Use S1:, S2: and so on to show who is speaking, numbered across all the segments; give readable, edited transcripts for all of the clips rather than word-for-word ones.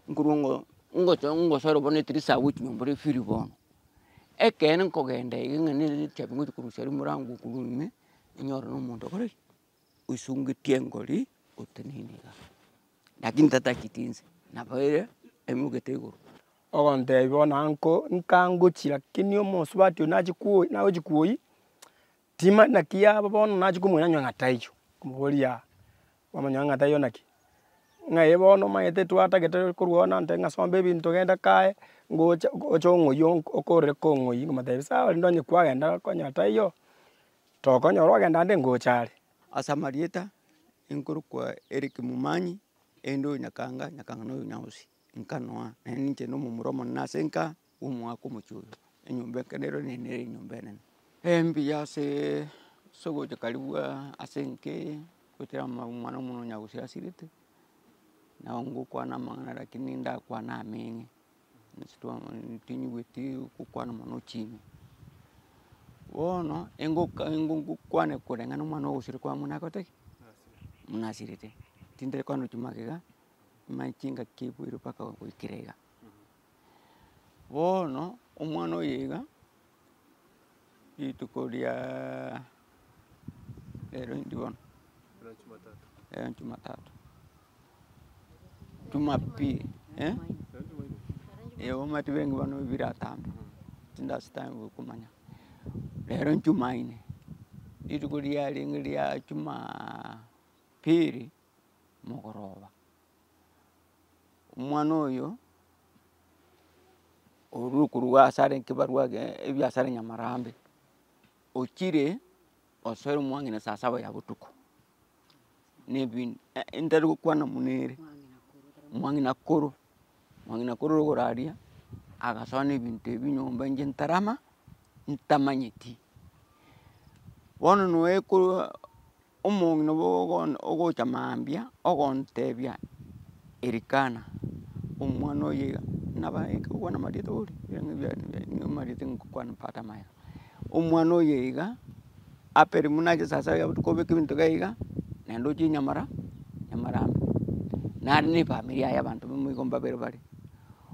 S1: Nkorwa ng'o ngocha ngosoera bono etirisa agwo chinyomba ore free bono. Ekeene nkogenda iga ng'a nere echabi ngochi korusia aria morango korwa ime, ninyore na omonto okore ki? Oisungetie engori oteneine igaa. Lakini tatacheti inse, nabo ere aimogete igoro.
S2: Ogontebia bono anko nka ngochi lakini omosubati oyo nachia kwoyi nagochi kwoyi, timanyeti naki yaba bono nachia komoira nanyora ng'a taiyo, nkomoboria yaa, kwamonyora ng'a taiyo naki? Ng'a eh bono omanyete twatagete korwa oo nantebia ng'a somba ebinto genda kaye, ngocha oche ong'oyie okorere kong'oyia nkomotebia sawa rende onye kwagenda okonyora taiyo, tokonyora ogenda ande ngocha are.
S1: Ase amarieta, nkorokwa Erick Momanyi, ende oyo Nyakanga, Nyakanga noyo Nyaosi, nkanoa, naende inche na omomura omonene ase enka, bwa omwaka omochie oyo, enyomba eke nero nere enyomba enene. Mbuya aseee ase ogocha karibu ase enka eye, goetera omwana buna onyagusii asirete, nabo ngokwana amang'ana lakini ndakwane ameng'e, inche tinyigweti gokwana mono chimi. Bono, engoka ngokwane koreng'ana omwana ogosira kwa buna agote ki? Buna asirete, tindari kwana gochia magega, manye chingaki eboire mpaka goikera iga. Bono, omwana oyo iga, rituko riaaaa rero indi bono? Rero jumatatu, jumapili eh, eh omanyete bengi bono bire atambe, tindasete komanya. Rero jumaine, rituko riarenge ria jumapili, mogoroba. Omwana oyo, orure korwa ase arenge ebarua ege ebiasara nyamarambe, ochire osoire omwang'ina saa saba ya botuko, na ebin ntari gokwana buna ere, omwang'ina koro, omwang'ina koro rogoro aria, agasoa na ebinto ebio nyomba inche ntarama, ntamanyeti. Bono noe korwa Omong'ina obo ogocha mambia ogontebia Elikana, omwana oyo iga, nabaete gokwana amarieta bori, amarieta ngokwana mpaka amaega. Omwana oyo iga, apere buna ache saa saba ya botuko obeke ebinto iga iga, naende ochie nyamara nyamarambe. Nare na efamiri yaye abanto bamo igo mbabere bare.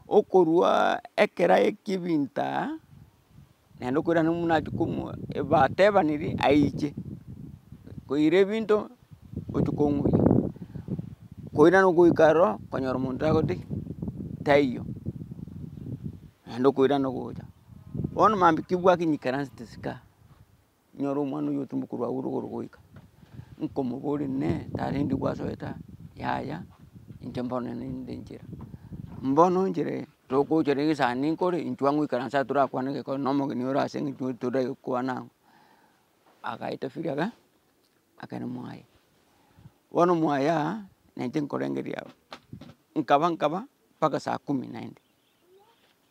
S1: Okoruaa ekero aekia ebinto aa. Naende okoirana buna achia komoa batebaniri aiche, koira ebinto gochia kong'uya, koirana goika aroro konyora omonto tagoti ki taiyo, naende okoirana gocha. Bono mambia kibwaki nyikaransete isiko aa, nyore omwana oywo otumboka korwa agwo rogoro goika, nkomoboria inee tata indi gwasoete aa, yaya inche mbono ninde nchera, mbono nchera eye. Togocha na egesani nkore, intwe ang'o ikaranse aa torakwane egekone na omogeni ore ase eng'encho toraikwane ang'o. Agaeta firi aga, akagenda mwaye. Bono mwaye aa, na inche nkorengereria nkaba nkaba mpaka saa kumi naende.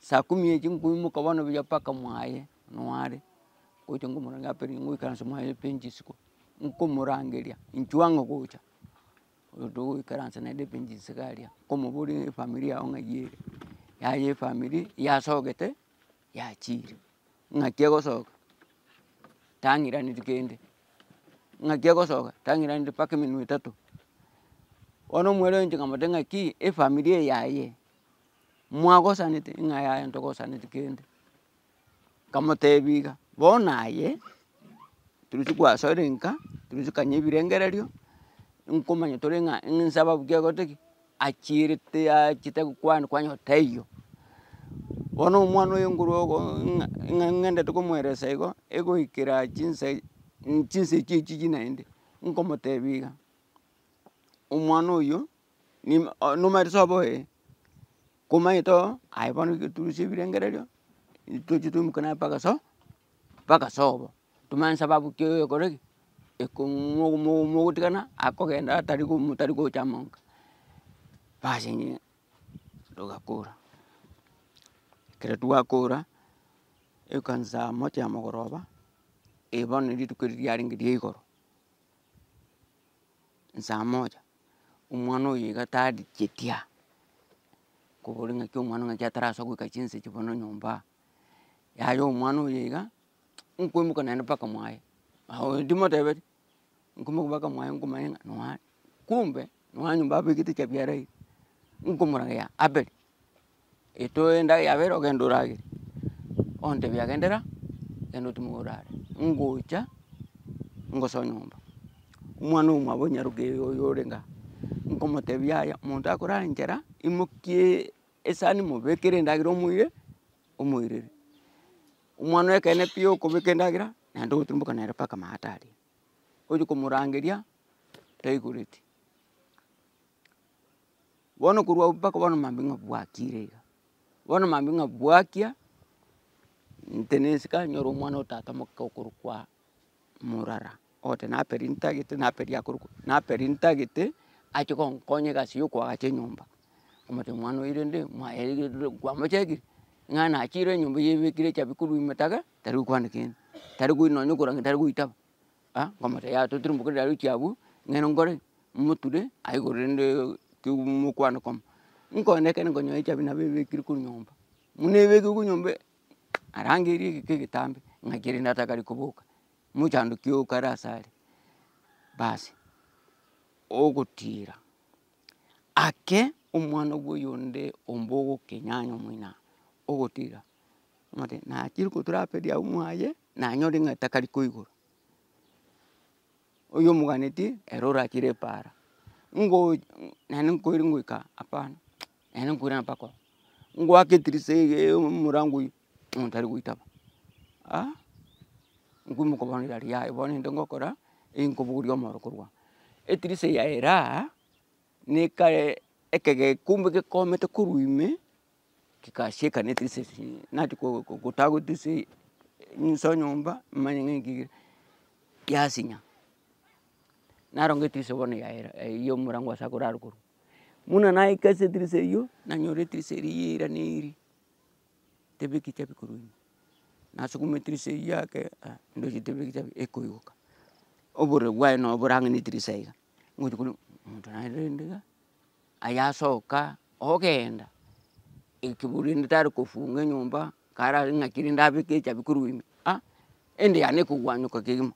S1: Saa kumi echi nkoimoka bono buya mpaka mwaye noare, ngocha nkomorangeria aperi ngoikaransa mwaye ebenchi isiko, nkomorangeria inchuo ang'o gocha. Oyo togoikaransa naende ebenchi inse iga aria, nkomoboria efamiri yago ng'ai ere, yaya efamiri yasogete yachire, ng'aki egosoka tang'iraneti kende, ng'aki egosoka tang'iraneti mpaka emenwa etato. Bono omwere oyo inche nkamotebia ng'aki efamiri eye yaye, mwagosanete ng'a yaya ntogosaneti kende. Nkamotebia iga, bono aye, torusia gwasoire nka, torusia kanya ebirengererio, nkomanya tore ng'a nsababu ki agote ki, achierete achete gokwana kwanyora taiyo. Bono omwana oyo nkorwa ogo ng'a ng'a ng'endete komoeresa igo, egoikera chinsa chinsa echio echichi naende, nkomotebia iga, omwana oywo. Nima nomanyete sobo oye, komanyete oo aye bono torusie ebirengererio, toche toimoke naye mpaka so mpaka sobo, tomanye sababu ki egokora ki, eko mo- mo- mogotigana akogenda atari go motari gocha amo nka. Basi inye togakora, ekero twakora, eka nsaa moja ya mogoroba, eye bono rituko riria riarenge ria igoro. Nsaa moja, omwana oyo iga tarichetia, koboria ng'aki omwana ng'aki atarasoa goika chinsa echi bono nyomba aa, yaya omwana oyo iga, nkoimoka naende mpaka mwaye, aooo timotebeti, nkoimoka mpaka mwaye nkomanya ng'a noare, kumbe nonya nyomba abegete echabi araire. Nkomorangeria Abel, etoe endagera yabere ogende oragere, ontebia gendera, genda otimoke orare. Ngocha, ngosoa nyomba, omwana omwabo onyaroke oyo orenge aa, nkomotebia yaya monto akorara nchara, imokiaaa esani mobekere endagera omoire, omoirere. Omwana oyo ekeene pi okobeka endagera, naende ogotirimboka nere mpaka maate aria, ochi komorangeria, taigoreti. Bono korwa abwo mpaka bono mambia ng'a bwakire iga, bono mambia ng'a bwakia, ntenene isiko aria nyore omwana o tata moke okorokwa morara, ogoteba naperi ntagete naperi akorokwa, naperi ntagete, ache gonkonya egasi ya okoagacha enyomba. Nkomotebia mwana oyo rende mwaye kwamochekire, ng'a nachire enyomba yebekire echabi korwa ime tage tarigokwana kende, tarigoi nonye okorangeri tarigoitaba, ah nkomotebia yaya totirimboke riaria gochia abwo, ng'ende nkore ki, moture aigore rendeee ki mokwane komo. Nkoenda ekero nkonyora echabi nabo ebekire korwa nyomba, buna ebekire korwa nyomba arangeirie egeka egetambe, ng'aki rende atakari koboka, mochando ki okare ase aria. Basi, ogotira, ake omwana bwa oyonde ombogo kenyanya omoino aa, ogotira, omotebia nachire kotura Abeli abwo mwaye, nanyore ng'a takari koigora. Oyo omoganetie, ere orachire epaara, ngo naende nkoira ngoika hapana, naende nkoirana mpaka oo, ngoaka etirisa eye omorango oywo, omonto tari goitaba, ah, nkoimoka bono riaria yaya bono egento ngokora, nkobogoria omoro korwa aa. Etirisa eye ere aa, nekae ekegekumbe gekomete korwa ime, kegasieka na etirisa ase nachia ko gotagora etirisa eye nsoe nyomba, manye ng'a nki kere, yasinya. Naronga etirisa bono yaera eywo omorango ase akorara korwa. Buna naika ase etirisa eywo, nanyora etirisa eria yairaneirie, tebeki chabi korwa ime, nasuguma etirisa eywo ake ah ndoche tebeki chabi ekoigoka, oborere bwaye nabo bore ang'e na etirisa iga, ngochi korwa omonto naye rende iga, ayasoka ogenda, ekebori rende tari kofunga enyomba, karabe ng'aki rende abeke echabi korwa ime ah, ende yane ekogwanyoka kegima,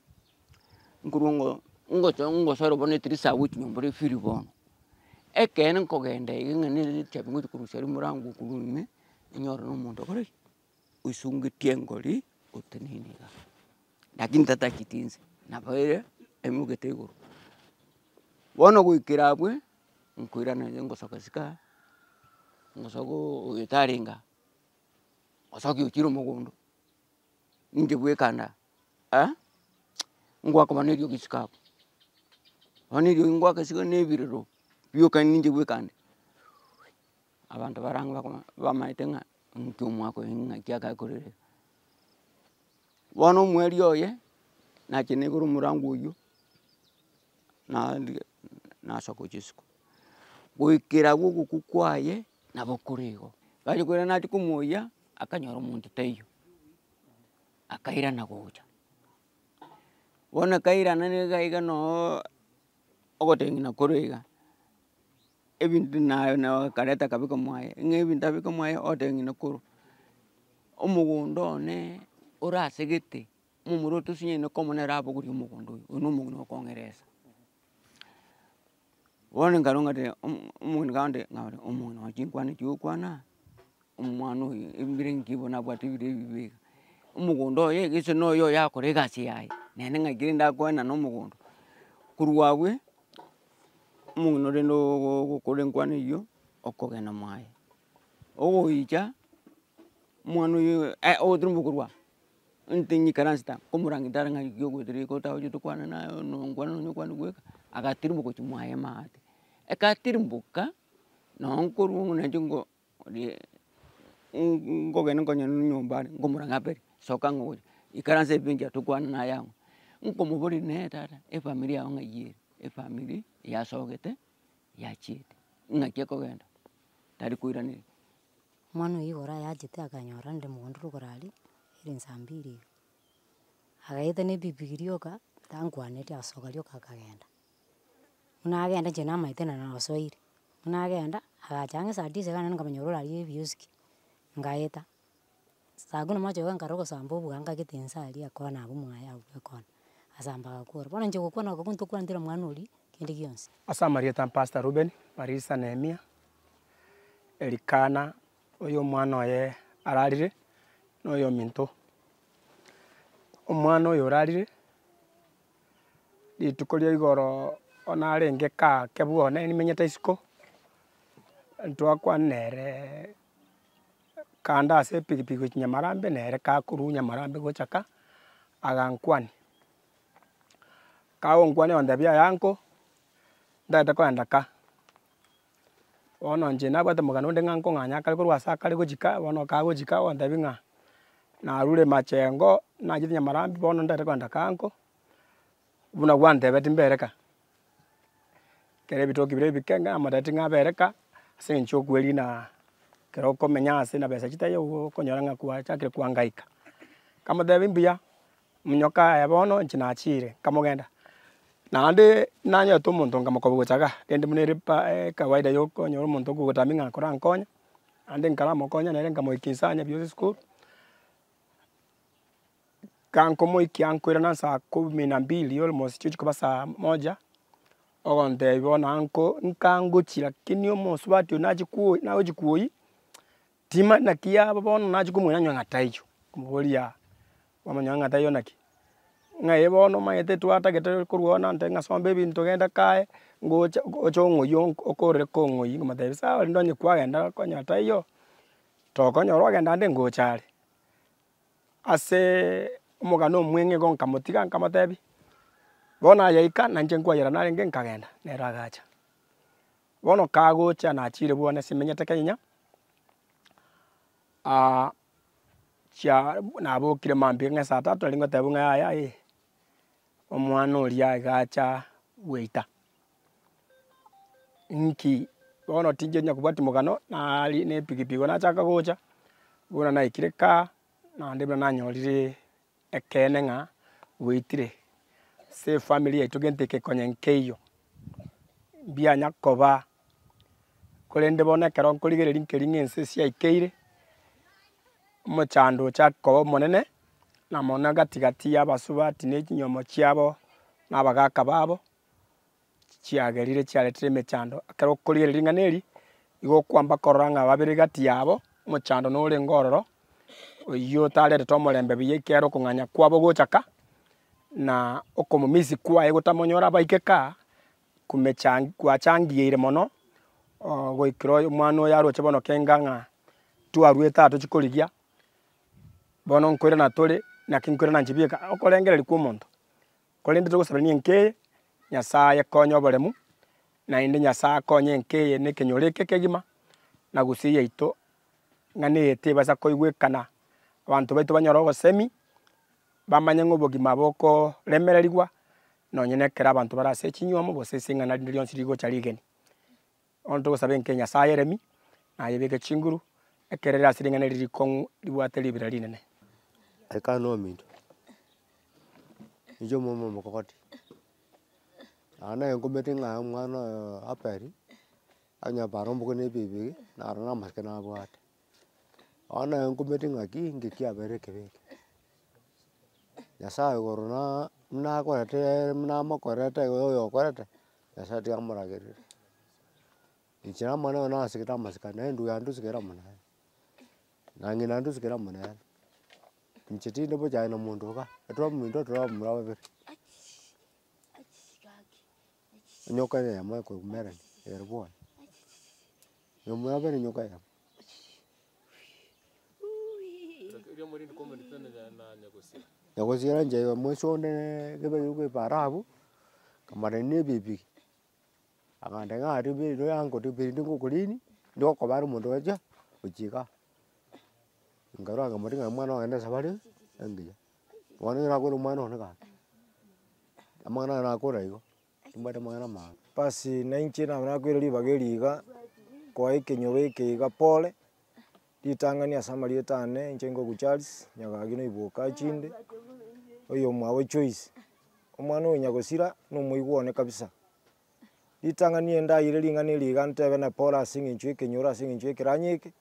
S1: nkorwa ngo ngocha ngosora bono etirisa abwo gochia nyomba ore free bono. Ekeene nkogenda iga ng'a nere echabi ngochi korusia aria omorango korwa ime, inyore na omonto okore ki, oisungetie engori oteneine igaa, lakini tatacheti inse, nabo ere aimogete igoro. Bono goikera abwe, nkoirana ngosoka isiko aa, ngosoka oyo tarenge aa, osokia ochire mogondo, ninche bweka ande aa, ngoaka bono eriogi isiko abwo, bono eriogi ngoaka isiko na ebirero, bioka ninche bweka ande, abanto bare ang'e bakoma bamaete ng'a nki omwaka oyo ng'aki agakorire iga. Bono omweri oye, nachia naigora omorango oywo, naende nasoka gochia isiko, goikera abwo ogokwa kwaye, nabo kore igo. Gachia koirana nachia komoyia, akanyora omonto taiyo, akairana gocha. Bono kairana niga iga nooo ogotebia ng'ina kore iga, ebinto na na akareta akabeka mwaye, ng'a ebinto abeka mwaye otebia ng'ina koro, omogondo one ore ase gete, omomura otosinyaine komo nere abogorie omogondo oyo, oyo na omong'ina okong'eresa. Bono nkarwa ngateba omo omong'ina kagoteba nkaboria omong'ina oyo chinkwana echi ogokwana, omwana oyo ebire nki bono abwate ebire ebibe iga. Omogondo oye gese na oyoye akore egasi yaye, naende ng'aki rende akoenana omogondo. Korwa abwe, omong'ina rende ogookora enkwana eywo, okogenda mwaye, ogoicha, omwana oyo ogotirimboka korwa aa, inti ng'ikaransete aa, nkomorangeria tari ng'aki ogoetera iga otagocha tokwane naye no nkwane nonye okwane bweka, agatirimboka gochia mwaye maate. Ekero atirimboka, noo nkorwa ng'a nainche ngo rie nkogenda nkonyora nyomba are, nkomoranga Aberi, soka ng'o gocha, ikaransa ebenki aa tokwane naye abwo. Nkomoboria nere tata, efamiri yago ng'ai ere, efamiri yasogete yachiete, ng'aki ekogenda, tari koiraneria.
S3: Omwana oyio igoro ayachete akanyora nde mogondo rogoro aria, ere nsa mbiri iga. Agaeta na epikipiki rioka, tankwaneti agasoka rioka akagenda. Buna agenda inche namaete na nasoire, buna agenda, agacha ang'e saa tisa iga naende nkamonyora ore aria ebioski, ngaeta. Saa kumi na moja iga nkarora ogosamba obwanga gete nsa aria ekona abwo mwaye abwo ekona, asamba agakora. Bono inche gokwana oko ntokwaneti na omwana oria, kende gionsi.
S2: Ase amarieta a Pastor Reuben, Barisa Nehemia. Elikana, oyo omwana oye ararire, na oyominto. Omwana oyo orarire, rituko ria igoro narenge kaa kebwone nimenyete isiko, ntwakwana nere kande ase epikipiki gochia Nyamarambe nere gakorwa Nyamarambe gocha ka, agankwania. Kagonkwania agontebia yaya uncle, ntagete kogenda ka, bono inche nabwate omogano onde ng'a nkong'anya akare korwa ase akare gochia ka, bono kagochia ka agontebia ng'a narure machengo, nachete Nyamarambe bono ntagete kogenda ka uncle, buna gwantebetie mbere ka. Ekero ebitoki bire ebike namotebetie ng'a abere ka, ase eng'encho okwerina ekero okomenya ase na besa chitaiyo igo okonyora ng'a kwachakire koangaika. Nkamotebia mbuya, minyoka aye bono inche nachire, nkamogenda. Naende nanyorete omonto nkamokoba gocha igaa, rende buna ere pa ekawaida ya okonyora omonto okogotamia ng'a korankonye, naende nkaramokonya nere nkamoikia inse anyabiosa esukuru. Kankomoikia nkoirana saa kumi na mbili almost chigochi koba saa moja, ogontebia bono uncle nkangochia lakini omosubati oyo nachia kwoyia nagochia kwoyia, timanyeti naki yaba bono nachia komoira nanyora ng'a taiyo, nkomoboria yaa, kwamanyora ng'a taiyo naki, ng'a eh bono omanyete twatagete korwa bono nantebia ng'a somba ebinto genda kaye, ngocha oche ong'oyie okorere kong'oyia, nkomotebia sawa rende onye kwagenda okonyora taiyo, tokonyora ogenda ande ngocha are. Aseee omogano omweng'e igo nkamotiga nkamotebia, bono aye ika na inche nkwayera narenge nkagenda, nere agacha. Bono kagocha nachire bwane ase menyete Kenya, chia nabokire mambia ng'a saa tatu nari ngotebiwa ng'a yaya eh, omwana oria iga acha goita. Nki bono tinche onya kobwatia mogano, nari na epikipiki igo nachaka gocha, buna naikire kaa, naende buna nanyorire ekeene ng'a goitire, ase efamiri yaito gento eke konya nkeiyo, mbianya koba, korende bono ekero nkorigereria nkeri ng'a ense ase yaikeire, omochando ochake koba omonene, na mono gati gati ya abasubati na echinyomba chiabo, na abagaka babo, chiagerire chiaretire emechando. Ekero okorigereria ring'ana eri, igo okwamba korora ng'a babere gati yabo, omochando norenge ororo, oywo otarerete omorembe buya ekiagera okong'anya kwabo gocha ka, na okomomisi kwaye gotamonyora abaike ka, kumechan gwachangiire mono, goikera oyo omwana oyo aroche bono kenga ng'a twarwete aa tochia korigia, bono nkoirana tore, naki nkoirana inche bieka, okorengereria kwa omonto. Korende togosaberania enka eye, Nyasaye akonye oboremu, naende Nyasaye akonye enka eye na ekenyoro eke kegima, na gusii yaito, ng'a neye tebasa koigwekana, abanto baito banyore obosemi, bamanye ng'a obogima bokoremererigwa, nonye na ekero abanto bare ase chinywomo gose ase ing'ana rinde rionsi rigocha rigeni. Bono togosaba enka eye Nyasaye eremi, nayebeke chinguru, ekero ere ase ring'ana eri rikong'u ribwate ribera rinene.
S4: Ekana ominto, inche omwana omokogoti, naende naye nkomete ng'a omwana oyo Abel, onye bara omboke na epikipiki, naro na amasike nabwate. Bono naye nkomete ng'aki, nki kiabeire ekebe eke. Nyasaye igoro naa buna akorete buna amokorete igo oyo okorete. Nyasaye tiga amoragerere. Inche na amang'ana aye nasigete amasikani, na endugu yane tosikere amo nere, na ng'ina tosikere amo nere. Inche tindi bochani na monto igaa, ekero ominto tore abamura babere. Enyoka eyemo ekomerania ere bwoye, omomura babere enyoka eyemo. Nyagosira inche omoisia onde para abwo, nkamarania na epikipiki, akantebia ng'a aria beri uncle rinde ngokorini, ndokoba are omonto gochia gochia igaa. Nkarwa nkamotebi ng'a omwana one esabari engiya, bono nigo nakoira omwana one gaki, amang'ana aya nakora igo. Timbwati amang'ana amabe.
S5: Basi nainche nabo nakoira ribaga eri iga, koa ekenyoro eke iga pole, ritang'ani ase amarieta ane inche nkogu Charles, Nyagagi na oiboka achinde, oyomwabo Joyce. Omwana oyo nyagosira, na omoigwa one kabisa. Ritang'ani endaire ring'ana eri iga ntebe na pole ase eng'encho ya ekenyoro ase eng'encho ya ekeranya eke,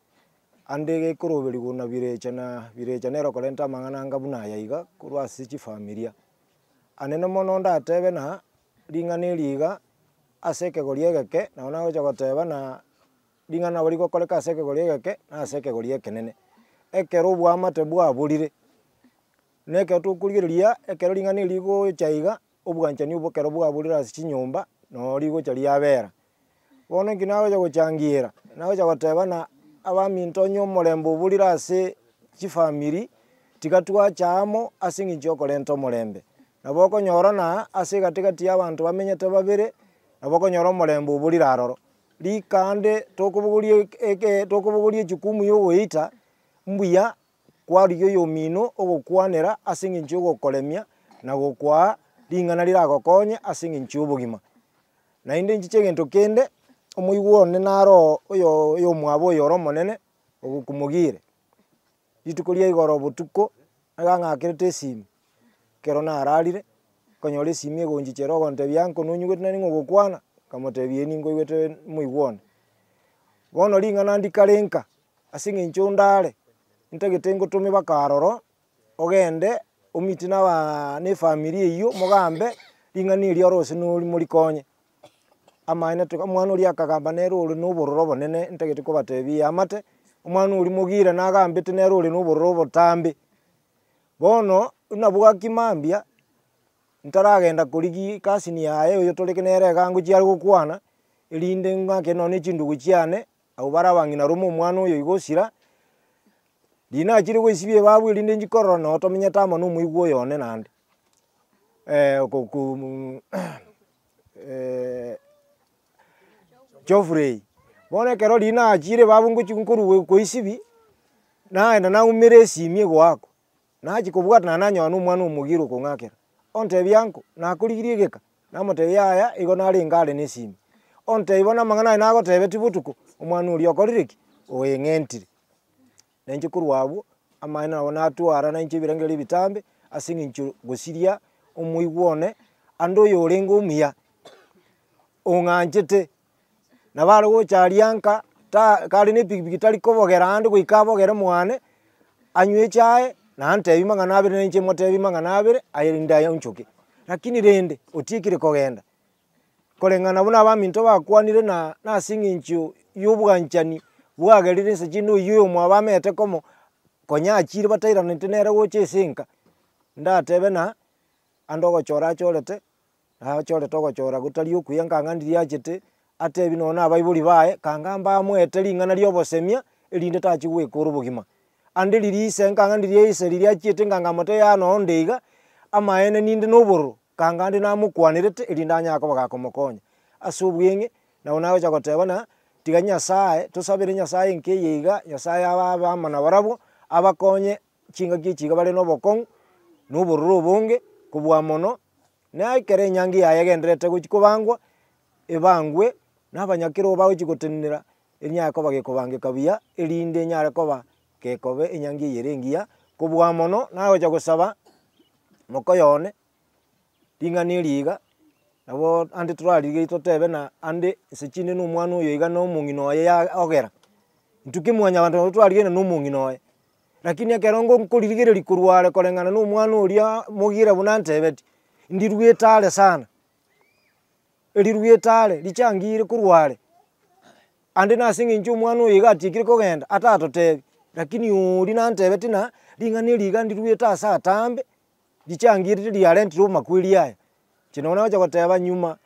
S5: ande gekoroberigwa na birecha na birecha nere okorenta amang'ana anga buna aya iga, korwa ase chifamilia. Anene mono ndatebe na ring'ana eri iga, ase ekegori egeke, nabo nagocha goteba na. ring'ana nabo rigokoreka ase ekegori egeke na ase ekegori ekenene. Ekero oboamate bwaborire, na ekero tokorigereria ekero ring'ana eri rigocha iga, obwanchani obo ekero bwaborire ase chinyomba, noo rigocha riabera. Bono inki nagocha gochangiera, nagocha goteba ng'a abaminto onye omorembe oborire ase chifamiri, tiga twacha amo ase eng'encho ya okorenta omorembe. Nabo okonyora ng'a ase egatigati ya abanto bamenyete babere, nabo okonyora omorembe oborire aroro. Rikande tokobogoria eke eke tokobogoria ejukumu ya ogoita, mbuya kwarigia oyomino ogokwanera ase eng'encho ya ogokoremia na gokwaa ring'ana riragokonye ase eng'encho ya obogima. Naende inchiche egento kende, omoigwa one naro oyo oyomwabo oyo ore omonene, ogokumogire, rituko ria igoro botuko, nigo ang'akerete esimi, ekero nararire, nkonyora esimi egonchichera ogontebia uncle nonyigwete nari ng'a ogokwana, nkamotebia eeh ninkoigwete moigwa one. Bono ring'ana ndikare nka, ase eng'encho ndare, ntagete ngotome baka aroro, ogende omeet na abaa na efamiri eywo mogambe, ring'ana erio ore gose nori morikonye. Amaene toka omwana oria akagamba nere ore na obororo obonene ntagete kobatebia eamate, omwana oria mogire nagambete nere ore na obororo obotambe. Bono, buna bwaki mambia, ntaragenda korigia cousin yaye oyo toreke nere iga ngochia are gokwana, erinde ng'ake nonye na chindugu chiane, abwo bare abang'ina rome omwana oyo iga osira, riria nachire goisibia ebabu erinde nchi korora noo tomenyete amo na omoigwa oyo one naende okoku Geoffrey. Bono ekero riria nachire ebabu ngochi nkorwa koisibia, nagenda naumera esimi egoakwa, nachia kobwata naende nanyora na omwana omogiro okong'akera, ontebia uncle, nakorigirie egeka, namotebia yaya igo narenge are na esimi, ontebia bono amang'ana aya nagotebetie botuko, omwana oria okorire ki? Oeng'entire. Na inche korwa abwo, amaene nabo natwara nainche ebirengererio ebitambe, ase eng'encho gosiria omoigwa one, ande oyorenge omuya, ong'anchete, nabo are gocha aria nka, ta kare na epikipiki tari kobogera ande goika abogere mwane, anywe echae, nantebie mang'ana abere na inche motebie mang'ana abere, aye rinde aonchoke. Lakini rende, otiekire kogenda. Koreng'ana buna abaminto bakwanire na ase eng'encho y'obwanchani bwagerire inse chinde oyio oyomwabo amete komo, konya achire batairanete nere gocha ase enka, ndatebe ng'a ande ogochora achorete, nachorete ogochora gotari okuya nkang'a ndiria achete, atebi nonye na abaibori baye, kanga mbamoete ring'ana ria obosemia, erinde tachia goekora obogima. Ande riria ise nkang'a ndiria ise riria achiete nkanga amotebia yaya noo onde iga, amaene ninde na obororo. Kanga ande namokwanerete, erinde anyare koba gakomokonya. Ase obweng'e, nabo nagocha goteba ng'a, tiga Nyasaye, tosabere Nyasaye enka eye iga, Nyasaye ababe amo nabarabwo, abakonye chingaki echi iga bare na obokong'u, na obororo obonge, kobua mono, na ekero enyangi yaye egendererete gochia kobangwa, ebangwe, na abanyakerogo bagochia gotenenera, enyare koba gekobangeka buya, erinde enyare koba gekoba enyangi eye ere engiya, kobua mono, nagocha gosaba, mokoyo one, ring'ana eri iga, nabo ande torarigerie totebe ng'a ande ase chinde na omwana oyo iga na omong'ina oye ya ogera. Intwe ki mwanyabanto nabo twarigereria na omong'ina oye, lakini ekero ngo nkoririgereria korwa are koreng'ana na omwana oria mogire buna antebetie, ndirwete are sana, erirwete are richangire korwa are, ande nase eng'encho omwana oyo iga atiekire kogenda atatotebia, lakini oria nantebeti ng'a ring'ana eri iga ndirwete ase atambe. Richangirete riarentire amakweri aya, inche nonya nagocha goteba nyuma,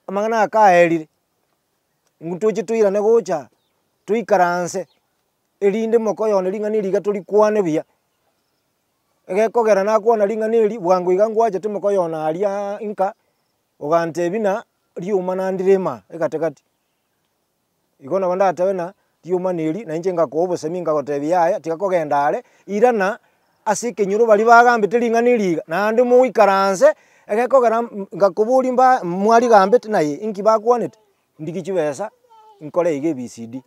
S5: amang'ana aya kaerire, intwe toche toirane gocha, toikaranse, erinde mokoyone ring'ana eri iga torikwane buya. Egekogera nakwana ring'ana eri, bwango iga ngwachete mokoyone aria nka, ogantebia ng'a rioma nandire imaa egatigati. Igo nabo ndatebe ng'a rioma neri, na inche ngakoa obosemi nkagotebia yaya tiga kogenda are, irana ase ekenyoro baria bagambete ring'ana eri iga, naende moikaranse, egekogera ngakoboria mba mwarigambete naye inki bakwanete, ndigie chibesa nkore iga ABCD.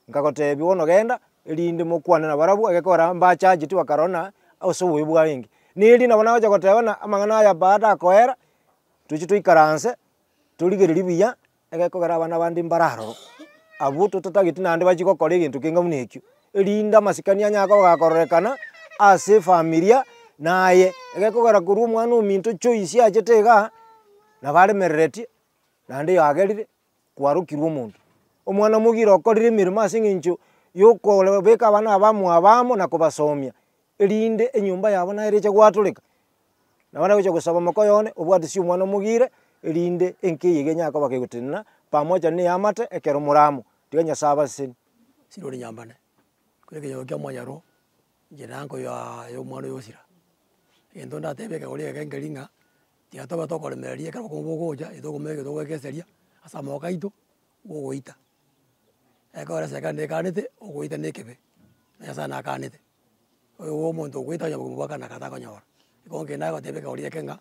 S5: Nkagotebia bono genda, erinde mokwane nabarabwo egekogera mbachacheti bakarora ng'a ase obobe bwarenge. Neri nabo nagocha goteba ng'a amang'ana aya baada akoera, toche toikaranse, torigereria buya. Egekogera abana bande mbare aroro, abwo totatageti naende bachie gokora egento kenge buna ekio, erinde amasikani anyare koba gakororekana ase efamilia naye. Egekogera korwa omwana ominto choice achete igaa, nabo aremereretie, naende yagerire kwarokirwe omonto. Omwana omogire okorire emeremo ase eng'encho ya okobeka abana aba mwabo amo na kobasomia, erinde enyomba yabo nere eche gwatoreka. Nabo nagocha gosaba mokoyo one, obwatisi omwana omogire, erinde enka eye iga enyare koba kegotenena, pamoja na eamate ekero more amo, tiga Nyasaye abasesenie.
S6: Sirori nyambane, korwa ekenyoro kia omonyaro, inche nanko yaa ya omwana oyo osira. Egento ndatebe ekegori eke nkeri ng'a, tiga tobe tokoremereria ekero obokong'u bogocha etokomenya togoekeseria ase amagoko aito, gogoita. Ekero eserekari nekanete, ogoita na ekebe, na nyasaye nakanete, oyo bwa omonto ogoita onye obogima bwa kare na kare takonyora. Igo nkende nagoteba ekegori eke ng'a,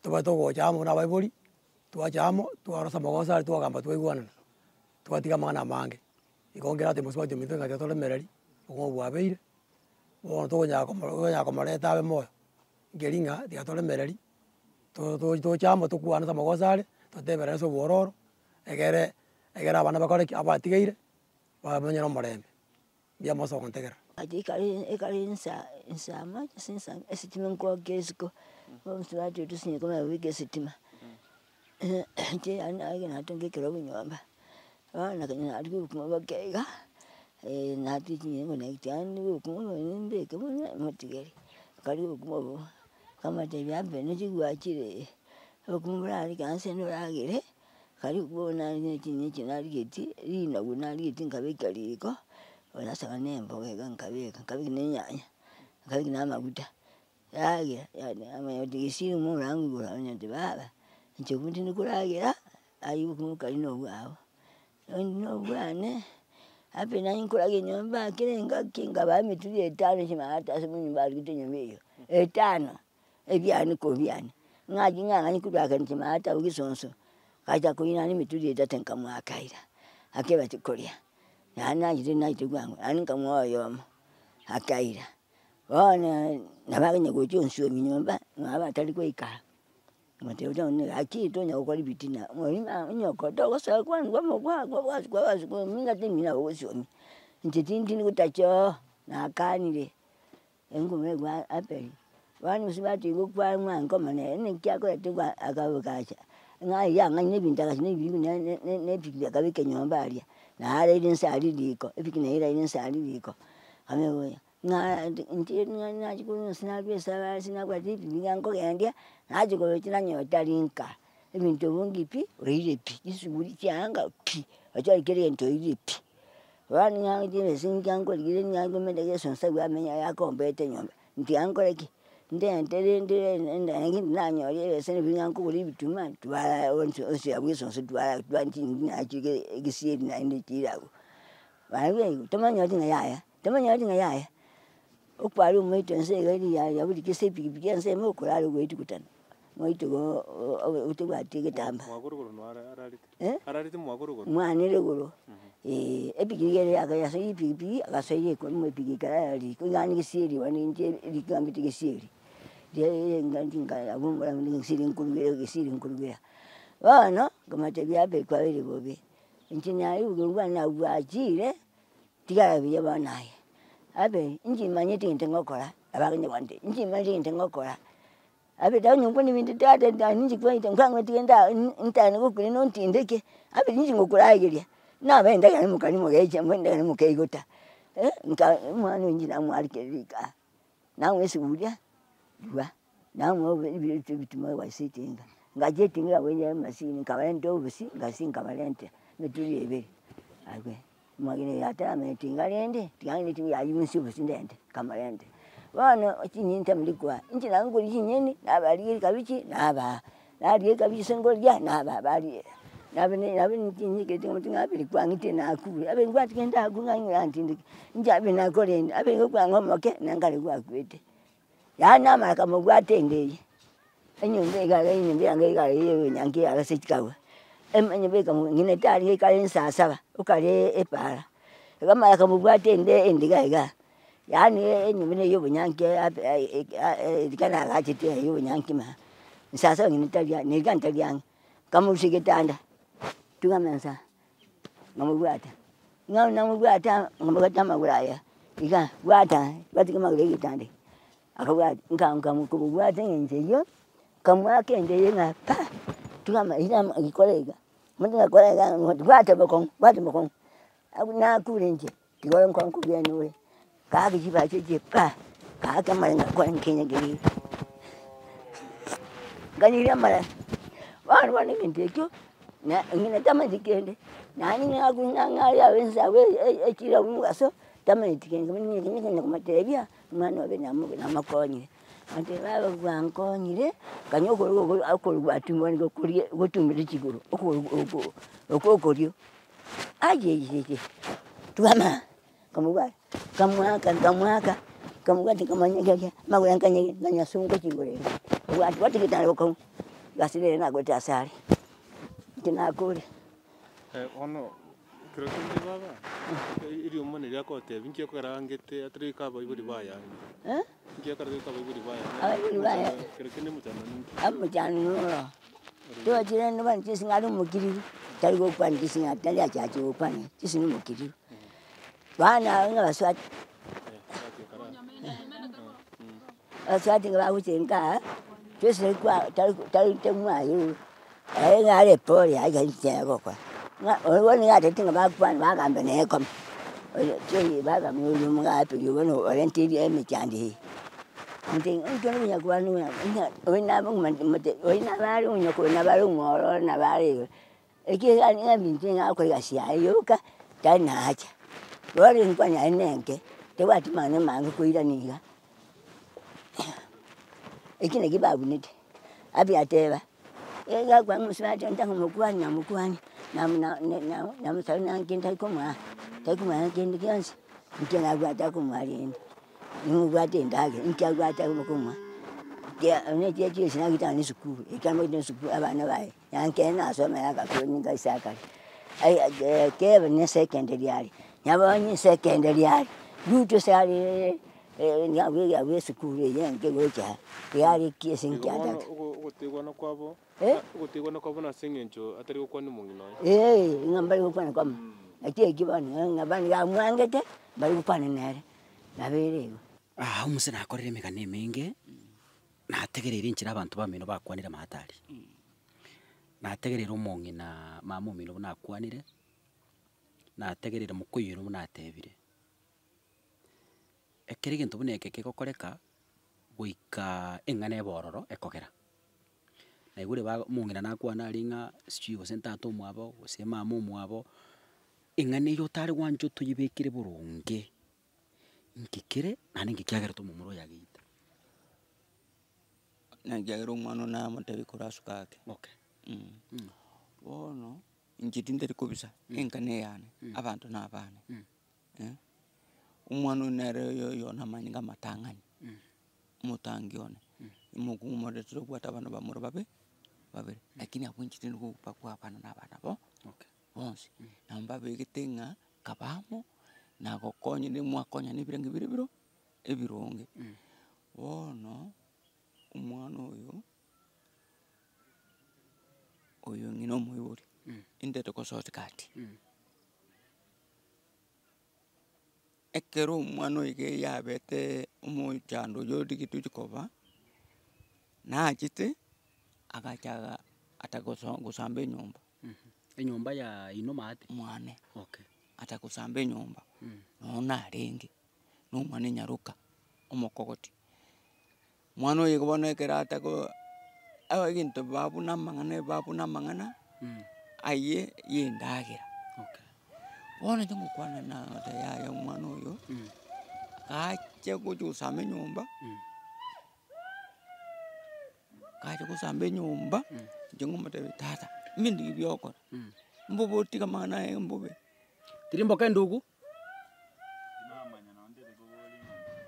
S6: tobe togocha amo buna abaibori, twacha amo, twarosa amagoso aria twagamba twaigwanana, twatiga amang'ana amange. Igo nkere ati mosubati ominto ng'a tiga toremereri, obong'u bwabeire, bono tokonyara komo tokonyara komoreta abe moyo, nkeri ng'a tiga toremereri, to- to toche amo tokwane ase amagoso are, toteberane ase obwororo, egere egere abana bakore ki? Abatigeire, bamenye na omorembe, mbuya mono ase ogontegerera.
S7: Ati ekare ekare nsa nsa moja gose nsa esitima nkoaka isiko, omosubati oito sinyete komanya kobeka esitima, inche yaani nare natonga ekerogo nyomba, bono nakonya narigia obokima boke iga, natia chinyeni yaani obokima mbeke bono motigeri, nkarigia obokima obwo, nkamotebia abe nechigwachire, obokima borarenge ase noragere. Karibu bono nare chinyeni echi narigetie, rinagu narigetie nkabeka riko, onasaba na emboga iga nkabeka, nkabeka na enyanya, nkabeka na amaguta, ragera yaani namanya gotiga esimu orango igoro onye baba, inche obwo tindi koragera, aye obokima kari na obwago. Onde na obwane, abe naye nkoragera nyomba kera engaki nkabaa emeturi etano chimagata ase enyomba arigete enyomba eywo, etano. Ebiane kobiane, ng'aki ng'ang'ani korwa akancha maate agwo gesonso, gacha koinana emeturi etato nkamoakaira, akebati koria, naende nachete nachete bwango, naende nkamoa oyomo, akaira. Bono nabo akonya gocha onsiomi nyomba, mwabo atari goika aa, nkamotebia bono gaki tonya gokora ebitina, oria ng'a onyoko togosoa kwani kwamo kwa kwa omino nabo ogosiomi, inche tindi gotacha oo, nakanire. Enkume egwa Abeli, bono mosubati igo kwa mwango omonene ninki akorete gwa akabogacha, ng'a aywo ang'aina ebinto agacha na ebiribu na na na na epikipiki akabeka enyomba aria, naraire nse aria riko, epiki naye eraire nse aria riko, amegoya ng'a inche ng'a nachia korwa ase narwa esabari ase nabwate epikipiki iga nkogendia, nachia korochia nanyora tari nka, ebinto bongi pi, oirire pi, chisuguri chianga pi, ochore kera egento oirire pi. Bono ng'a chibesa nkia nkorigereria ng'a nkomenta gesonso abwo amenye akombete nyomba, ntiga nkore ki? Ndente rende ende nanyora ebesa nabi ng'a nkogora ebituma twara onsi onsi abwo esonso twara twanchi nachire egesieri naende chire abwo. Barabwo tomanyeti ng'a yaya, tomanyeti ng'a yaya, okware omoito nse iga riria riaburiki ase epikipiki ensemo okorara ogoetia gotana. Moito igo otobwati egetambaa. Mwane rigoro, eh, epikipiki ere akayasoa epikipiki agasoa ime epikipiki ekarara riko iga ande gesieri bono inche riko ambete gesieri, gesieri nkorugera gesieri nkorugera. Bono, nkamotebia abe kwabeire bobe, inche naye obogima bwane nabwo bwachire, tigara buya bono aye, abe inche manyete egento ngokora, abakonye gontebia, inche manyete egento ngokora. Abe tanyokwa nebinto tata tata ninche kwaete nkwang'ete genda ntane gokure nontindeke, abe ninche ngokorageria, nabe endagera mokari mogecha mbu endagera mokeigota, nka omwana oyo inche namwarikire rika aa, namoa esuguria, rua, namoa obo ebinto ebituma ase etinga, ngacha etinga yabo ya emasini nkabarenta obosie, ngasia nkabarentera, emeturi ebere, abwo. Omogeni oyo ataramanya tinga rende, tiga ng'ende tinga yaye inse obosie ndente, nkamorentera. Bono chinyeni ntamanyeti koa, inche nabo nkoria chinyeni, nabarigia ekabichi nabaa, naria ekabichi ase nkoria nabaa bariera. Nabe ne nabe nchinyigete ng'a kwang'itire nakure, abe ngwatiga ndakwe ng'a ng'antindeke, inche abe nakorenda, abe igo kwang'a omoke na nkare gwakwete. Yaani namanya kamobwate ende eye, enyomba iga iga enyomba yange iga iga ebonyanki ase chikagwa, enyomba eka ng'ina tarenge ekare nsaa saba, okare epara, igo amanya kamobwate ende ende iga igaa, yaani enyomba na ya obonyanki rika naagachete ya obonyanki maa, nsaa saba ng'ina tari ang'e, na iga ntari ang'e, nkamorusia egetanda, tugama nsa, nkamobwata, ng'a namobwata, nkamobwata amagoro aya, iga bwata bwata amagoro ya egetanda eke, akabwata, nka nkamobwata eng'encho eywo, nkamoaka ende eye ng'a pa, tugama ira ikora iga. Omonto ngakora iga bwata bokong'u bwata bokong'u, abwo nakure inche, tiga ore nkonkobwenia ore, kaaka chibacha echi pa, kaaka amare ngakora nkinya keria, nkanyeria amare, bono bono egento ekio, na ng'ina tamanyeti kende, naende ng'a ng'a ng'a aria inse abwo echiro abwo mogaso, tamanyeti kende konya komotebia, omwana obe namo namokonyire. Goteba baba gwankonyire, kanya okoro oko okoro gwatumwa nigo koria gotumire chigoro, okoro oko oko okorio, aiyeiyeiyei, twama nkamobwata, nkamoaka nkamoaka, nkamobwata nkamonyegeria, amagoro nkanyege nkanyasunga chigoro ime, obwati bwati getanda bokong'u, egasi nere nakorete ase aria, inche nakure.
S8: Bono ekero kende baba, eriomana riria akotebia inki ekogera angete atarika abaibori baye ang'e? Inki ekogera abaibori baye ang'e?
S7: Abaibori baye.
S8: Kero kende omochando ninki?
S7: Omochando noro, tochire nobani chising'ari are omokiriri, tari gokwana chising'ari tari achache gokwana chising'ari omokiriri. Bono abwo ng'a baswati, baswati nigo bagocha nkaa, twesire kwa tari tari temwaye ere nigo are epore yaye inche egokora, ng'a oyo bono nigo atagete ng'a bakwane bagambe nere koma, oyo tioyo bagambe oyo omogape oyo bono orentire emechando eye. Intwe intwe nonya kwane ng'a ng'a oyo nabo oyo nabo are onyoko nabo are omwororo nabo are igo. Ekiagera ng'a ebinto nigo agokora egasi yaye yoka, tari na hacha. Bono enkwana yaye na enke, tebwati mang'ana amange koirania iga. Eki nakio babunete, abia ateba, iga akwana omosubati onde tang'omokwania namokwania, nam- na- na- namosaba na kende tari komoa, tari komoa kende gionsi, inche nabwate akomoa rende. Nimobwate endagera, inki abwate akomoa, kia onye chia chionsi nagete nonye na esukuru, ekero amaete esukuru abana baye. Nyankere nasoma yagakure ninka ase akare, ai kebe ne secondary aria, nyabonyi secondary aria, ruto ase aria abwo abwo esukuru eye enke gocha aa, iga aria ki ase
S8: Igo bono
S7: nkiataka.
S8: ogo- ogotigwana kwabo,
S7: Eh?
S8: ogotigwana kwabo nase eng'encho atari gokwania omong'ina oye.
S7: Eeh, ng'a mbari gokwana komo, naki ekio bono ng'a bani bamwangete, mbari gokwana nere, nabo ere igo.
S9: Omuse nakorire emegano emenge, nategereire enchera abanto bamino bakwanire amato aria. Nategereire omong'ina mama omino buna akwanire, nategereire mokoyio buna atebire. Ekero egento buna eke kegokoreka, goika eng'ana ebe ororo ekogera. Naigure ba omong'ina nakwana aria ng'a sijui gose ntata omwabo, gose mama omwabo, eng'ana eywo otare gwancha otoyebekere boronge, nki kere naende nki kiagerete omomura oyo ageita.
S1: Ekiagera omwana one namotebia korwa asuke ake.
S9: Okay.
S1: Bono, inche tintari kobisa, enka na eyane, abanto na abane, omwana one nere oyo oyo namanyinga amatang'ani, omotangi one, omokungu omorete tobwate abana bamura babe, babere, lakini abwo inche tindi kobakwa abana na abana bo,
S9: Okay.
S1: bonsi. Nabo mbabegete ng'a kaba amo, nagokonyire mwakonyana ebirengo bire biro ebironge. Bono. Omwana oyo, oyo ng'ina omoibori, intete gosoa chigati. Ekero omwana oyo iga yabete omochando oywo origete ochi koba, nachete, agacha aga ataka goso gosamba enyomba.
S9: Enyomba ya inwe maate?
S1: Mwane.
S9: Okay.
S1: Ataka gosamba enyomba, nonya narenge, na omwana enyaroka, omokogoti. Omwana oyo igo bono ekero atako aba egento babuna amang'ana babuna amang'ana, ayie ya endagera.
S9: Okay.
S1: Bono inche ngokwana na goteba yaya omwana oyo, ache gocha gosamba enyomba, gacha gosamba enyomba, inche ngomotebia tata, mbinto ki biogokora, mbobe otige amang'ana aya mbobe.
S9: Tirimboka endugu.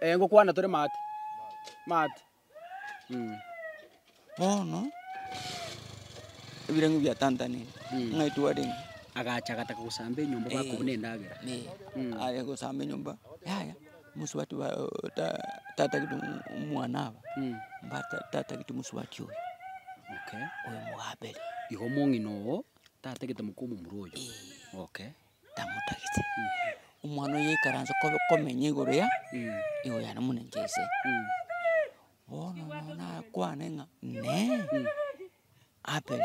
S9: Eh, ngokwana tore maate, maate mh.
S1: Bono, ebirengo biatantanire, ng'ai twarenge.
S9: Agacha agataka gosamba enyomba bakobuna endagera.
S1: Aye gosamba enyomba, yaya, mosubati ba ta tatagete omwana aba, mbata tatagete mosubati oyo,
S9: Okay.
S1: oyo mogamberi.
S9: Igo omong'ina oo, tatagete moka omomura oyo. Okay.
S1: Tamotagete, omwana oyo aikaranse kobe komenya igoro ya igoro yane buna inche ise. Bono nonya nakwane ng'a nee, Abel,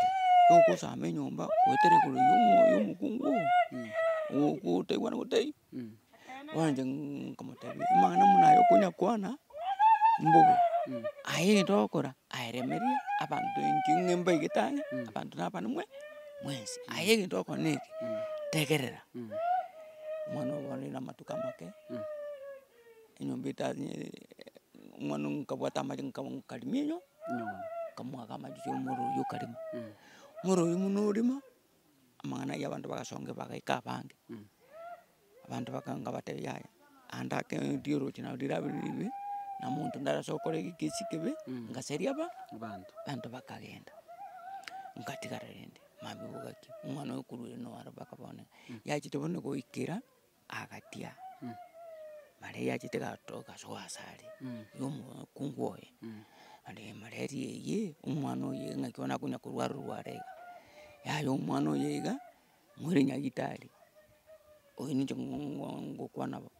S1: Ogosama enyomba goetera igoro ya omo ya omokungu ogo, ogotaigwana gotaiyo, bono inche nkamotebia amang'ana buna aya okonya kwana, mbobe, aye egento ogokora, aye remeria abanto inche ng'e mbaigete ang'e, abanto na abana mwe mwensi, aye egento ogokora na eke, tegerera. Omwana oyo bono na amatuko amake, enyomba etari omwana nkabwata amache nka nkarimia enyo nkamoaka amache omoro oywo okarema. Omoro oywo buna orema, amang'ana aywo abanto bagasonga bagaika abange, abanto baka nkabatebia yaya, ande ake rioroche nabo rirabe ribe, na monto ndarase gokora egekesi kebe, ngaseria aba
S9: Abanto.
S1: abanto bakagenda. Nkatigara rende, mambia bogakia, omwana oyo korwa ere naro mpaka bono iga, yachete bono goikera. Agatia, malaria yachete gatoka soa asare, ya omokungu oye, naende malaria eye, omwana oyo ng'aki bono akonya korwara orwara iga. Yaya omwana oyo iga, moire nyagetari, oyo ninche ngokwana bo,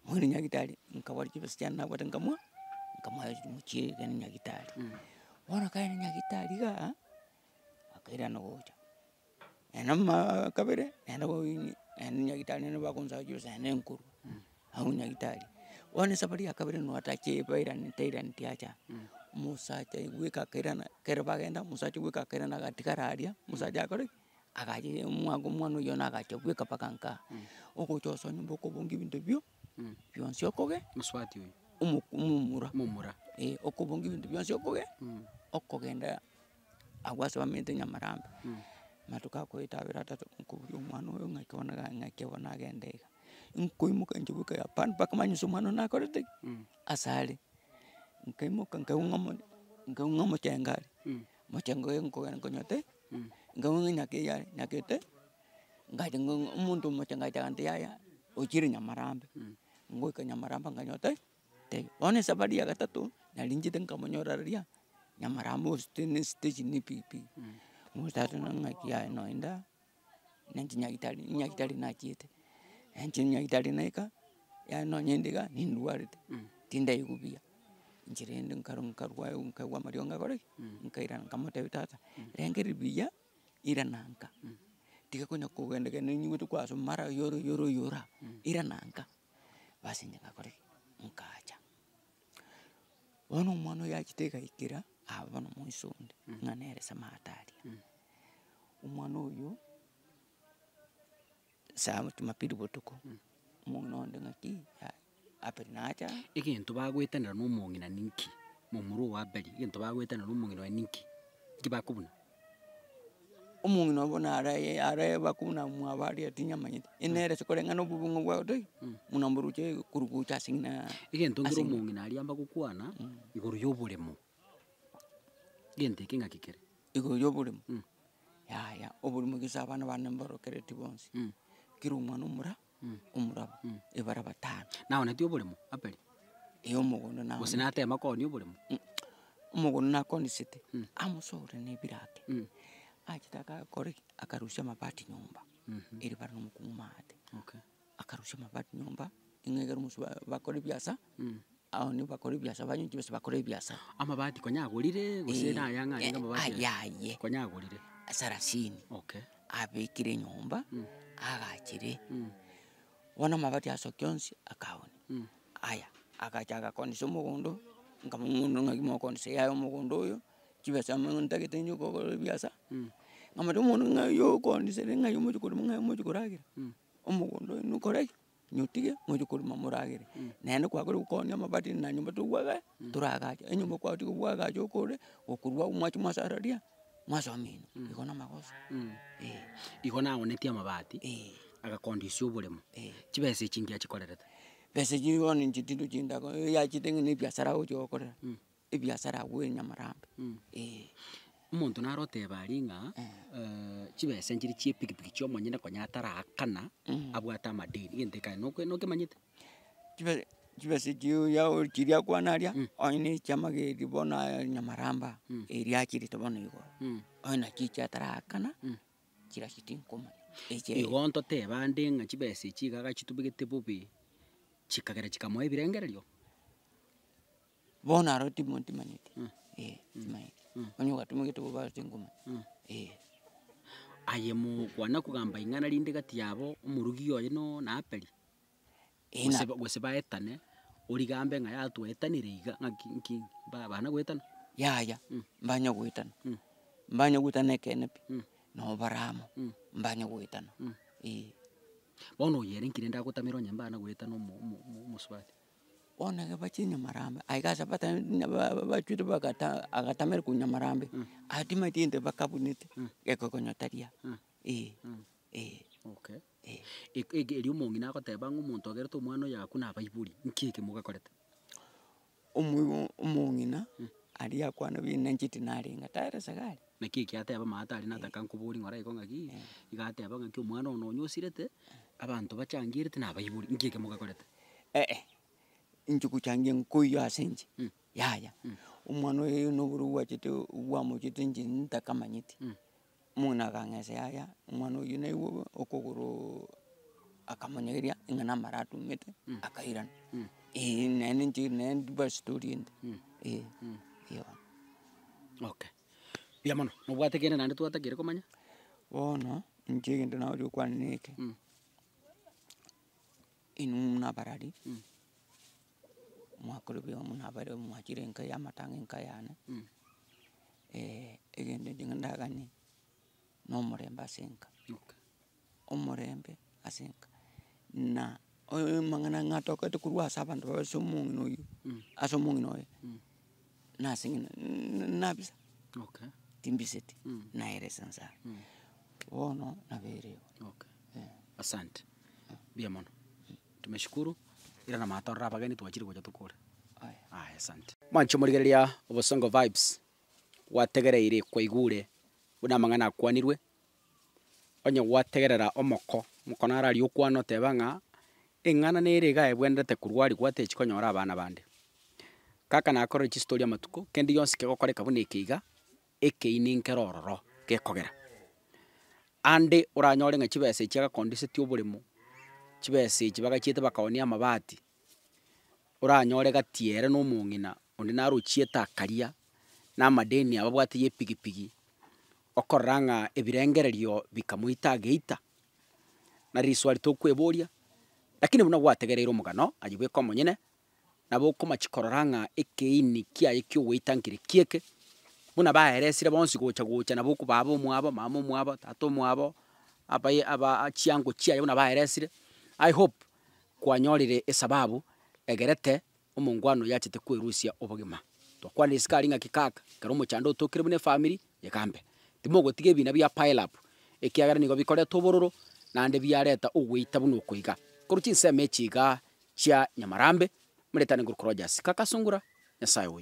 S1: moire nyagetari, nkabwata chibesa chiane nabwate nkamoa, nkamoa mochie egende nyagetari. Bono kaende nyagetari igaa, akairana gocha. Naende mara kabere, naende boigo naende nyagetari naende bagonsaga chibesa naende nkorwa, agwo nyagetari. Bono esafari ya kabere nabo atache bairane tairaneti acha, omosacha bweka akairana, ekero bagenda omosacha bweka akairana agatigara aria, omosacha akore ki? Agacha omwaka omwana oywo nagacha bweka mpaka nkaa, ogocha osoa nyomba okobonga ebinto bio, bionsi okoge.
S9: Mosubati oyo.
S1: Omo omomura.
S9: Omomura.
S1: Eh, okobonga ebinto bionsi okoge, okogenda. Agwo ase bamenyete Nyamarambe, amatuko akoeta abere atato, nkoburia omwana oyo ng'aki bono iga ng'aki bono agende iga. Nkoimoka inche bweka hapana mpaka manye ase omwana one nakorete ki? Ase are. Nkaimoka nkaigwa ng'a omo nkaigwa ng'a omochengo are, omochengo oyo nkogenda nkonywa te, nkaigwa ng'a nyakeyia are nyakete, ngacha ng'a omonto omochengo agacha agantebia yaya, ochire Nyamarambe, ngoika Nyamarambe nkanyora te. Bono esafari ya gatato, nari nchete nkamonyora riria, nyamarambe osite na esitesheni na epikipiki, omotata ng'aki yaya noenda, ninche nyagetari nyagetari nachiete, inche nyagetari naika, yaani nonye inde igaa, nindwarete, tindaigwa buya, inche rende nkaru nkarwa nkaigwa amariogo ngakora ki? Nkairana nkamotebia tata, rengereria buya, irana nka, tiga konya kogenda genda ninyigwete kwasoma mara oyoro oyoro oyora, irana nka. Basi inche ngakora ki? Nkacha. Bono omwana oyo achete egaikera, aba bono moiso onde, ng'a nere samata aria. Omwana oywo, saa jumapili botuko, omong'ina onde ng'aki, yaya Abel nacha.
S9: Egento bagoetanera na omong'ina ninki? Momura ogo Abeli, egento bagoetanera na omong'ina oye ninki? Nki bakobuna?
S1: Omong'ina obo nare are bakuna mwabo aria tinyamanyete, nere ase koreng'ana obobe ng'a bwagoteba ki, buna mboroche korwa gocha ase ng'ina
S9: Egento
S1: ase
S9: nkere
S1: ng'ina.
S9: omong'ina aria mbagokwana, igoro ya oboremo, egento eke ng'aki kere?
S1: Igoro ya oboremo, yaya oboremo gese abana bane mborokereti bonsi, kera omwana omura, omoraba, ebara batano.
S9: Naonetie oboremo Abeli?
S1: Eeh omogondo naonetie.
S9: Gose natema koonia oboremo?
S1: Omogondo nakonisete, amosore na ebirake, achete agakora ki? Akarusia amabati nyomba, eri bare na omokungu maate.
S9: Okay.
S1: Akarusia amabati nyomba, ing'e ekero omosu bakore ebiasa, aonie bakore ebiasa banywe chibesa bakore ebiasara.
S9: Amabati konya agorire gose naye ang'e arenge amabati aya?
S1: Ayaye.
S9: Konya agorire.
S1: Sarasini.
S9: Okay.
S1: Abekire enyomba, agachire, bono amabati asokia onsi akaonia. Aya, agacha agakondisa omogondo, nkamong'ina ng'aki mokondisa yaya omogondo oyo, chibesa amo ntagete inche gokora ebiasara, nkamotebia omonto ng'ai okondisera ng'ai omochie korema ng'ai omochie koragera, omogondo oyo nokore ki? Nyotige mochie korema moragere, naende kwakora gokoonia amabati na nyomba tobwagae toragache, enyomba kwatiga bwagacha okore, gokorwa agwo mwacha mwasara riaa, mwasoma inwe, igo namagoso eh.
S9: Igo naonetie amabati,
S1: Eh.
S9: agakondisia oboremo,
S1: Eh.
S9: chibesa echi nki achikorerete?
S1: Besa echi bono inche tindochi ndako yachete ng'a na ebiasara agochi gokorera. Ebiasara agwo enyamarambe, eh.
S9: Omonto nare oteba aria ng'a chibesa nchire chia epikipiki chia omonyene konya ataraakana, abwate amadeni, egento eke aye noke nokemanyete?
S1: Chibe chibesa echio ya chiria akwana aria, onye na echia amageri bono aya nyamaramba, eria achirete bono igoro, onye nachi echio ataraakana, chiria tinkomanya eche.
S9: Igo ntotebe ande ng'a chibesa echi iga agachitubegete bobe, chikagera chikamoa ebirengererio.
S1: Bono aro timo timanyeti, eh timanyeti, onye ogatumegete bobe aro tingomanya, eh. Eh.
S9: Aye mokwana kogamba ing'ana rinde gati yabo, omorugi oye no na aperi?
S1: Eh,
S9: Gose
S1: na
S9: ba gose baetane, origambe ng'a yaya twaetanire iga ng'aki nki ba bana goetana?
S1: Yaya, mbanya goetana, mbanya goetana ekeene pi, nabo bare amo, mbanya goetana, eh.
S9: Bono oyo ere nki rende agotamera onye mbana goetana omo omo omo omosubati?
S1: Bono iga bachie nyamarambe, aiga ase batebeti muna ba- ba- bachire bagata agatamera korwa nyamarambe, aya timanyeti gento bakabunete, gekokonya taria, eh, eh.
S9: Okay.
S1: Eh.
S9: Ek eke erio omong'ina agoteba ng'a omonto ogerete omwana oyo agakwa na abaibori, nki eke mogakorete?
S1: Omoibo omong'ina, aria akwana buya na inche tinarenge, taeresa iga aria.
S9: Naki eki ateba maate aria nataka nkobori ng'ora igo ng'aki, iga ateba ng'aki omwana one onye osirete, abanto bachangierete na abaibori, nki eke mogakorete?
S1: Eh eh, inche gochangia nkoiyo ase inche, yaya, omwana oyo na oborwaire bwachete bwamochete inche ntakamanyeti, omong'ina akang'esa yaya, omwana oyio naigwe bobe okogoro akamonyegeria ng'a na amara atumete, akairana, eh naende inche naende mbwate story ende, eh, eeh bono.
S9: Okay, mbuya mono, nobwate kende naende twatakeire komanya?
S1: Bono, inche egento nagochi gokwana na eke, inwe buna abarari, mwakora buya buna abare mwachire enka ya amatanga enka yane, egento inche ndaganie, na omorembe ase enka, omorembe ase enka, na oyo amang'ana ng'a atokete korwa ase abanto babe ase omong'ina oywo, ase omong'ina oye, nase ng'ina nabisa,
S9: Okay.
S1: timbiseti, naeresa nsa. Bono nabeire igo.
S9: Okay. Asante, mbuya mono, tumeshukuru, irana maate orore abageni twachire gocha tokore.
S1: Aya.
S9: Aya asante. Mwanche omorigereria Obosongo Vibes, gwategereire kwaigure buna amang'ana akwanirwe, onye gwategerera omoko, omoko naro aria okwana oteba ng'a, eng'ana nere iga ebwenerete korwa aria gwatechi konyora abana bande. Kaka nakorire chistori amatuko, kende gionsi kegokoreka buna eke iga, ekeini nkere ororo gekogera. Ande oranyore ng'a chibesa echi agakondisetie oboremo, chibesa echi bagachiete bakaoonia amabati, oranyore gati ere na omong'ina onde naro ochiete akaria, na amadeni ababwate ya epigipigi, okorora ng'a ebirengererio bikamoita ageita, na riswari tokweboria, lakini buna gwategereire omogano aye bweka omonyene, nabo okomachi korora ng'a ekeini kiaye kia ogoita nkere kieke, buna baeresire bonsi gocha gocha nabo oko baba omwabo, mama omwabo, tata omwabo, abaye aba chiango chiaye buna baeresire, I hope kwanyorire esababu egerete omongwana oyo achete kwerusia obogima. Twakwanire isiko aria ng'aki kaka, ekero omochando otokire buna efamiri, egambe. Timogotiga ebina bia pile up, ekiagera nigo bikoreta obororo, naende biareta ogoita buna oko iga. Korwa chinsemo echi igaa chia Nyamarambe, moretane nguru Rogers, kaka Sungura, Nyasaye oyio.